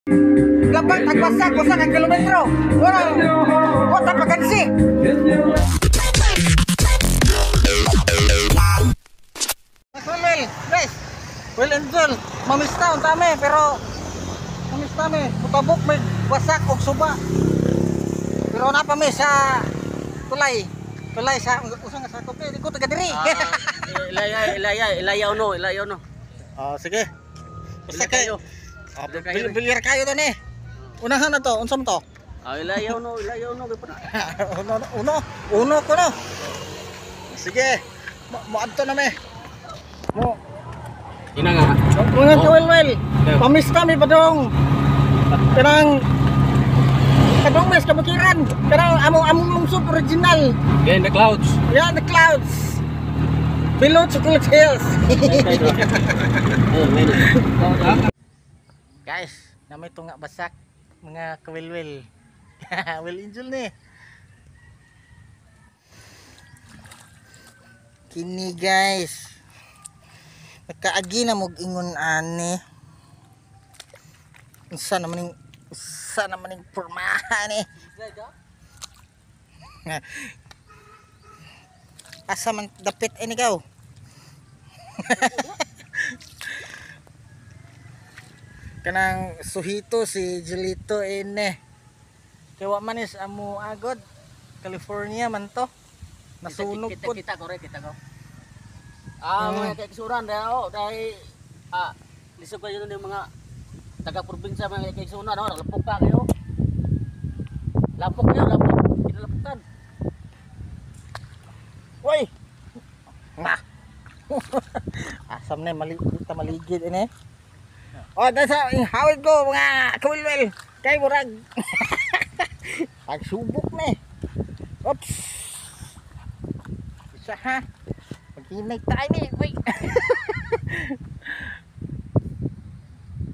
Labang tagwasak usa ka kilometro. Wala wa ta pagansi. Well, guys. Well and well, mamista unta mi pero mamista mi mutabok may wasak og suba. Pero naa pa mi sa tulay. Tulay sa usa nga sakop eh, di ko taga diri. Ilaya, ilaya, ilaya uno, ilaya uno. Oh, sige. Basta Ilaya kay kayo. Oh, bilyar kayo to ni. Unahan na to, unsa man to? Ah, ilaya uno, ilaya uno gyud na. Uno, uno, uno ko no. Sige. Moadto na mi. Mo Ina nga. mga kawelwel. Pamista mi padong. Kanang kadong mes kabukiran. Kanang among among lungsod original. Yeah, in the clouds. Yeah, the clouds. Below Chocolate Hills. Guys, namay tunga basak mga kawilwil. Well angel ni. Kini guys. Nakaagi na mog ingon ani. Unsa naman ning pormahan ni. Asa man dapit ini kaw? Kanang suhito si Julito ine. Kay wa man is amo agod. California man to. Nasunog kita, pod. kita ko re, kita ko. Ah, mga kaiksuran dahil oh, dahil lisod kayo yung mga taga-probinsya mga kaiksuran, no, lapok ka kayo. Lapok kayo, lapok. Kinalapokan. Uy. Ma. Asam na mali ta maligid ini. Oh, dasa hawid ko mga kawilwil. Kay murag. Pagsubok ni. Oops. Isa ha. Maghinay tayo ni. Uy.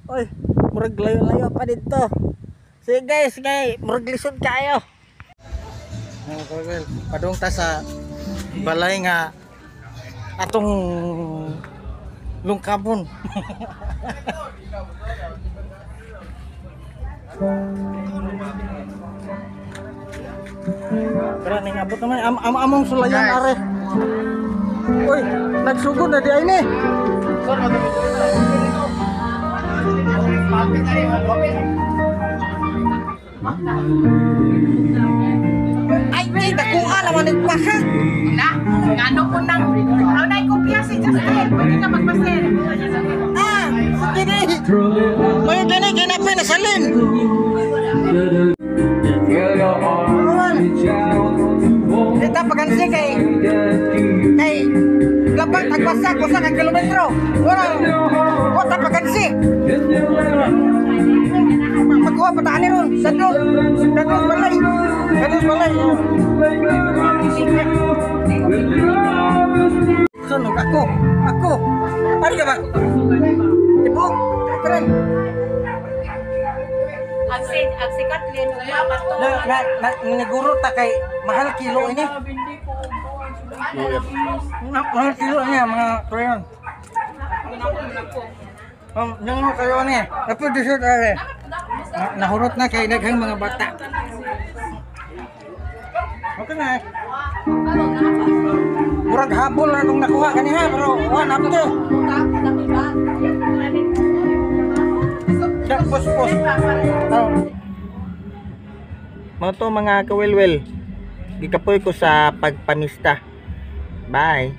Uy, murag layo-layo pa dito. Sige guys, kay murag lisod kayo. Mga kawilwil, padung ta sa balay nga atong lungkabon. Pero ning abot naman am, am among sulayan are. Uy, nagsugod na di ay ni. Ay, ay, nakuha naman yung pakak. Na, ngano po nang, ano na kopya si Justin, pwede ka magpasen. Ah, sige di. Mayo gani ginapin na salin. Kita pagansi kay kay labang tagwasak usa ka kilometro. Wala wa ta pagansi. Magkuha pa ta ani ron sa dol. Dadol balay. Dadol balay. Sunog ako. Ako. Ano ka ba? Tibok. Tren. Ang si Kathleen, umapat to. Na na, na niguro ta kay mahal kilo ini. Mahal kilo niya mga trayon. Nang kayo ni. Apo dessert are. Nahurot na kay daghang mga bata. Okay na. Murag habol na nung nakuha kaniha pero wa na to. Da pos pos. Oh. Mga to mga kawilwil. Gikapoy ko sa pagpamista. Bye.